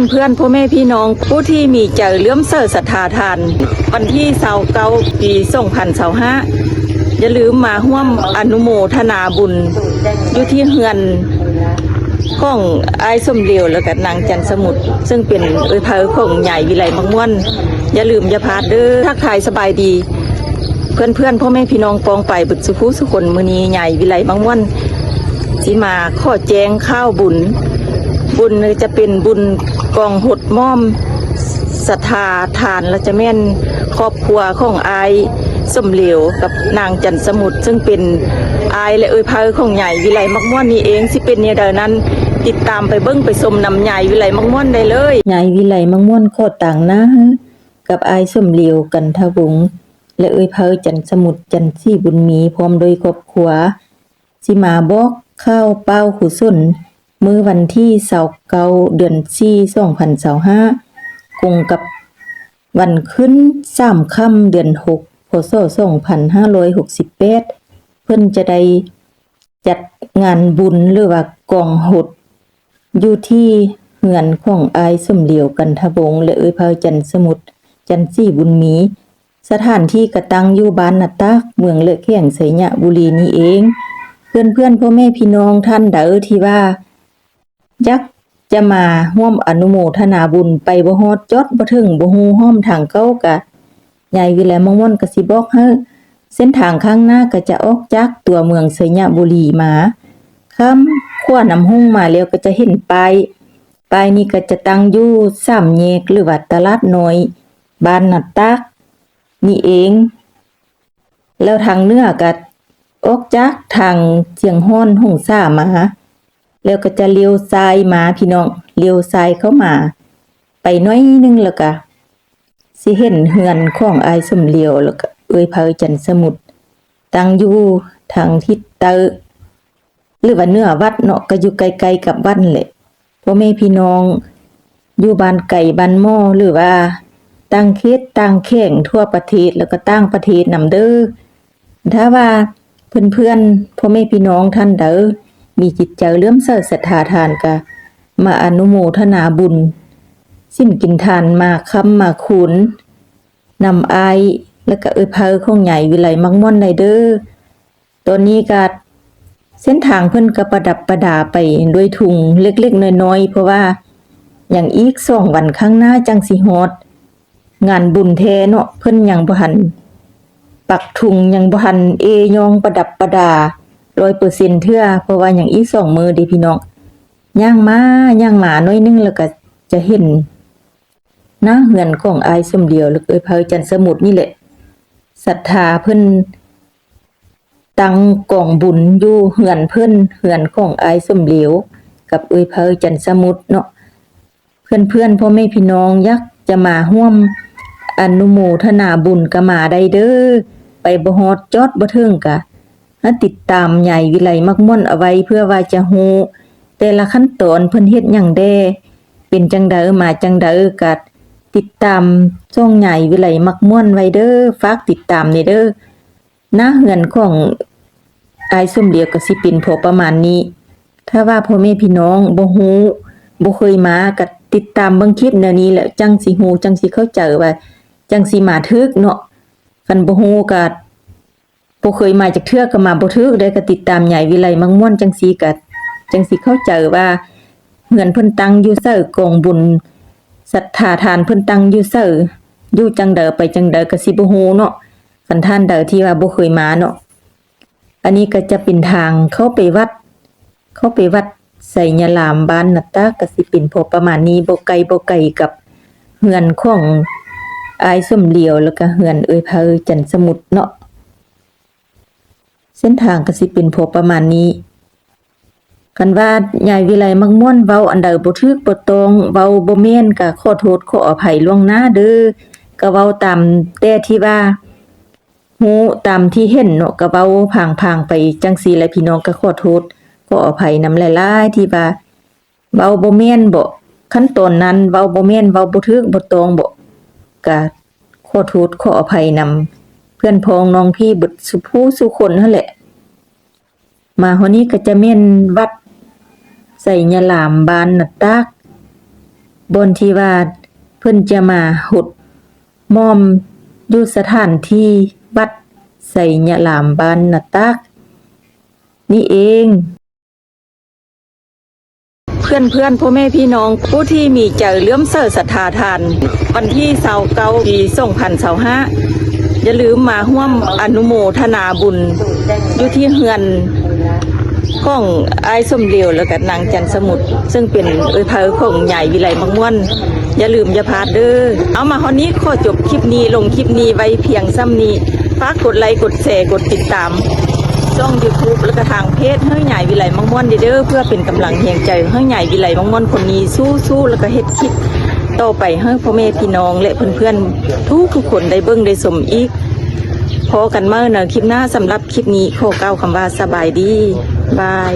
ເພື່ອນໆ ພໍ່ແມ່ພີ່ນ້ອງຜູ້ທີ່ມີໃຈເຫຼື້ອມໃສສັດທາທ່ານ ວັນທີຊາວເກົ້າ ປີສອງພັນຊາວຫ້າ ຢ່າລືມມາຮ່ວມອະນຸໂມທະນາບຸນຢູ່ທີ່ເຮືອນຂອງອ້າຍສົມຫຼຽວ ແລ້ວກະນາງຈັນສະໝຸດ ເຊິ່ງເປັນເອື້ອຍໃພ້ຂອງຍາຍວິໄລມັກມ່ວນ. ຢ່າລືມຢ່າພາດເດີ້. ທັກທາຍສະບາຍດີ ເພື່ອນໆ ພໍ່ແມ່ພີ່ນ້ອງປ້ອງປາຍເບິດສູ່ຜູ້ສູ່ຄົນ. ມື້ນີ້ຍາຍວິໄລມັກມ່ວນຊິມາຂໍແຈ້ງຂ່າວບຸນ. ບຸນນີ້ຈະເປັນບຸນກອງຫົດມ້ອມສັດທາທ່ານ ແລະ ຈະແມ່ນຄອບຄົວຂອງອ້າຍສົມຫຼຽວກັບນາງຈັນສະໝຸດ ເຊິ່ງເປັນອ້າຍ ແລະ ເອື້ອຍໃພ້ຂອງຍາຍວິໄລມັກມ່ວນນີ້ເອງ. ຊິເປັນແນວໃດນັ້ນ ຕິດຕາມໄປເບິ່ງໄປຊົມນຳຍາຍວິໄລມັກມ່ວນໄດ້ເລີຍ. ຍາຍວິໄລມັກມ່ວນຂໍຕາງໜ້າ ກັບອ້າຍສົມຫຼຽວ ກັນທະວົງ ແລະ ເອື້ອຍໃພ້ ຈັນສະໝຸດ ຈັນສີບຸນມີ ພ້ອມດ້ວຍຄອບຄົວ ຊິມາບອກຂ່າວປ່າວກຸສົນ ມື້ວັນທີຊາວເກົ້າ ເດືອນສີ່ ສອງພັນຊາວຫ້າ ກົງກັບວັນຂຶ້ນສາມຄ່ຳ ເດືອນຫົກ ພ.ສ. ສອງພັນຫ້າຮ້ອຍຫົກສິບແປດ ເພິ່ນຈະໄດ້ ຈັດງານບຸນ ຫຼືວ່າກອງຫົດ ຢູ່ທີ່ເຮືອນຂອງອ້າຍສົມຫຼຽວ ກັນທະວົງ ແລະ ເອື້ອຍໃພ້ ຈັນສະໝຸດ ຈັນສີບຸນມີ. ສະຖານທີ່ກະຕັ້ງຢູ່ບ້ານນາຕາກ ເມືອງ ແລະ ແຂວງໄຊຍະບູລີນີ້ເອງ. ເພື່ອນໆ ພໍ່ແມ່ພີ່ນ້ອງທ່ານໃດທີ່ວ່າ ຢາກຈະມາຮ່ວມອະນຸໂມທະນາບຸນ ໄປບໍ່ຮອດຈອດບໍ່ເຖິງ ບໍ່ຮູ້ຮ່ອມທາງເຂົ້າ ກະຍາຍວິໄລມັກມ່ວນກະຊິບອກໃຫ້ ເສັ້ນທາງຂ້າງໜ້າກະຈະອອກຈາກຕົວເມືອງໄຊຍະບູລີມາ ຂ້າມຂົວນ້ຳຫົງມາແລ້ວກະຈະເຫັນປ້າຍ ປ້າຍນີ້ກະຈະຕັ້ງຢູ່ສາມແຍກ ຫຼືວ່າຕະຫຼາດນ້ອຍບ້ານນາຕາກນີ້ເອງ. ແລ້ວທາງເໜືອກະອອກຈາກທາງຊຽງຮ່ອນຫົງສາມາ ແລ້ວກະຈະລ້ຽວຊ້າຍມາພີ່ນ້ອງ ລ້ຽວຊ້າຍເຂົ້າມາໄປໜ້ອຍໜຶ່ງ ແລ້ວກະຊິເຫັນເຮືອນຂອງອ້າຍສົມຫຼຽວ ແລ້ວກະເອື້ອຍໃພ້ ຈັນສະໝຸດ ຕັ້ງຢູ່ທາງທິດໃຕ້ ຫຼືວ່າເໜືອວັດເນາະ ກະຢູ່ໃກ້ໆກັບວັດຫັ້ນແຫຼະ. ພໍ່ແມ່ພີ່ນ້ອງຢູ່ບ້ານໄກບ້ານໝໍ ຫຼືວ່າຕ່າງເຂດຕ່າງແຂວງທົ່ວປະເທດ ແລ້ວກະຕ່າງປະເທດນຳເດີ້. ຖ້າວ່າເພື່ອນໆ ພໍ່ແມ່ພີ່ນ້ອງທ່ານໃດມີຈິດໃຈເຫຼື້ອມໃສສັດທາທ່ານ ກະມາອະນຸໂມທະນາບຸນສິນກິນທານ ມາຄ້ຳມາຄູນນຳອ້າຍ ແລະກະເອື້ອຍໃພ້ຂອງຍາຍວິໄລມັກມ່ວນໄດ້ເດີ້. ຕອນນີ້ກະເສັ້ນທາງເພິ່ນກະປະດັບປະດາໄປດ້ວຍທຸງເລັກໆນ້ອຍໆ ເພາະວ່າຍັງອີກສອງວັນຂ້າງໜ້າຈັ່ງຊິຮອດງານບຸນແທ້ເນາະ. ເພິ່ນຍັງບໍ່ທັນປັກທຸງ ຍັງບໍ່ທັນເອ້ຍ້ອງປະດັບປະດາຮ້ອຍເປີເຊັນເທື່ອ ເພາະວ່າຍັງອີກສອງມື້ເດ້ພີ່ນ້ອງ. ຍ່າງມາຍ່າງມາໜ້ອຍໜຶ່ງ ແລ້ວກະຈະເຫັນ ໜ້າເຮືອນຂອງອ້າຍສົມຫຼຽວ ແລະ ເອື້ອຍໃພ້ ຈັນສະໝຸດນີ້ແຫຼະ. ສັດທາເພິ່ນຕັ້ງກອງບຸນຢູ່ເຮືອນເພິ່ນ ເຮືອນຂອງອ້າຍສົມຫຼຽວກັບເອື້ອຍໃພ້ ຈັນສະໝຸດເນາະ. ເພື່ອນໆ ພໍ່ແມ່ພີ່ນ້ອງຢາກຈະມາຮ່ວມອະນຸໂມທະນາບຸນກະມາໄດ້ເດີ້. ໄປບໍ່ຮອດຈອດບໍ່ເຖິງກະ ໃຫ້ຕິດຕາມຍາຍວິໄລມັກມ່ວນເອົາໄວ້ ເພື່ອວ່າຈະຮູ້ແຕ່ລະຂັ້ນຕອນ ເພິ່ນເຮັດຫຍັງແດ່ ເປັນຈັ່ງໃດມາຈັ່ງໃດ ກະຕິດຕາມຊ່ອງຍາຍວິໄລມັກມ່ວນໄວ້ເດີ້. ຝາກຕິດຕາມແດ່ເດີ້. ໜ້າເຮືອນຂອງອ້າຍສົມຫຼຽວກະຊິເປັນພໍປະມານນີ້. ຖ້າວ່າພໍ່ແມ່ພີ່ນ້ອງບໍ່ຮູ້ ບໍ່ເຄີຍມາ ກະຕິດຕາມເບິ່ງຄລິບແນວນີ້ແຫຼະ ຈັ່ງຊິຮູ້ ຈັ່ງຊິເຂົ້າໃຈວ່າ ຈັ່ງຊິມາຖືກເນາະ. ຄັນບໍ່ຮູ້ກະ ບໍ່ເຄີຍມາຈັກເທື່ອກະມາບໍ່ຖືກເດ້. ກະຕິດຕາມຍາຍວິໄລມັກມ່ວນຈັ່ງຊີ້ກະ ຈັ່ງຊິເຂົ້າໃຈວ່າເຮືອນເພິ່ນຕັ້ງຢູ່ໃສ ກອງບຸນສັດທາທ່ານເພິ່ນຕັ້ງຢູ່ໃສ ຢູ່ຈັ່ງໃດໄປຈັ່ງໃດກະຊິບໍ່ຮູ້ເນາະ ຄັນທ່ານໃດທີ່ວ່າບໍ່ເຄີຍມາເນາະ. ອັນນີ້ກະຈະເປັນທາງເຂົ້າໄປວັດ ເຂົ້າໄປວັດໄຊຍະລາມ ບ້ານນາຕາກ ກະຊິເປັນພໍປະມານນີ້ ບໍ່ໄກ ບໍ່ໄກກັບເຮືອນຂອງອ້າຍສົມຫຼຽວ ແລ້ວກະເຮືອນເອື້ອຍໃພ້ ຈັນສະໝຸດເນາະ. ເສັ້ນທາງກະຊິເປັນພໍປະມານນີ້. ຄັນວ່າຍາຍວິໄລມັກມ່ວນເວົ້າອັນໃດບໍ່ຖືກບໍ່ຕ້ອງ ເວົ້າບໍ່ແມ່ນກະຂໍໂທດຂໍອະໄພລ່ວງໜ້າເດີ້. ກະເວົ້າຕາມແຕ່ທີ່ວ່າ ຮູ້ຕາມທີ່ເຫັນເນາະ ກະເວົ້າພາງໆໄປຈັ່ງຊີ້ແຫຼະ ພີ່ນ້ອງກະຂໍໂທດຂໍອະໄພນຳຫຼາຍໆ ທີ່ວ່າເວົ້າບໍ່ແມ່ນເບາະ ຂັ້ນຕອນນັ້ນເວົ້າບໍ່ແມ່ນ ເວົ້າບໍ່ຖືກບໍ່ຕ້ອງເບາະ ກະຂໍໂທດຂໍອະໄພນຳເພື່ອນພ້ອງນ້ອງພີ່ເບິດສູ່ຜູ້ສູ່ຄົນຫັ້ນແຫຼະ. ມາຮອດນີ້ກະຈະແມ່ນວັດໄຊຍະລາມ ບ້ານນາຕາກ ບ່ອນທີ່ວ່າເພິ່ນຈະມາຫົດໝໍ້ມຢູ່ສະຖານທີ່ວັດໄຊຍະລາມບ້ານນາຕາກນີ້ເອງ. ເພື່ອນໆ ພໍ່ແມ່ພີ່ນ້ອງຜູ້ທີ່ມີໃຈເຫຼື້ອມໃສສັດທາທ່ານ, ວັນທີຊາວເກົ້າ ປີສອງພັນຊາວຫ້າ ຢ່າລືມມາຮ່ວມອະນຸໂມທະນາບຸນຢູ່ທີ່ເຮືອນຂອງອ້າຍສົມຫຼຽວ ແລ້ວກະນາງຈັນສະໝຸດ ເຊິ່ງເປັນເອື້ອຍໃພ້ຂອງຍາຍວິໄລໝາກມ່ວນ. ຢ່າລືມຢ່າພາດເດີ້. ເອົາ ມາຮອດນີ້ຂໍຈົບຄລິບນີ້ ລົງຄລິບນີ້ໄວ້ພຽງສ່ຳນີ້. ຝາກກົດໄລ ກົດແຊ ກົດຕິດຕາມຊ່ອງຢູທູບ ແລ້ວກະທາງເພຈໃຫ້ຍາຍວິໄລໝາກມ່ວນເດີ້ ເພື່ອເປັນກຳລັງແຮງໃຈໃຫ້ຍາຍວິໄລໝາກມ່ວນຄົນນີ້ສູ້ໆ ແລ້ວກະເຮັດຄລິບຕໍ່ໄປໃຫ້ພໍ່ແມ່ພີ່ນ້ອງ ແລະ ເພື່ອນໆ ທຸກໆຄົນໄດ້ເບິ່ງໄດ້ຊົມອີກ. ພໍ້ກັນໃໝ່ໃນຄລິບໜ້າ. ສຳລັບຄລິບນີ້ຂໍກ່າວຄຳວ່າສະບາຍດີ. ບາຍ.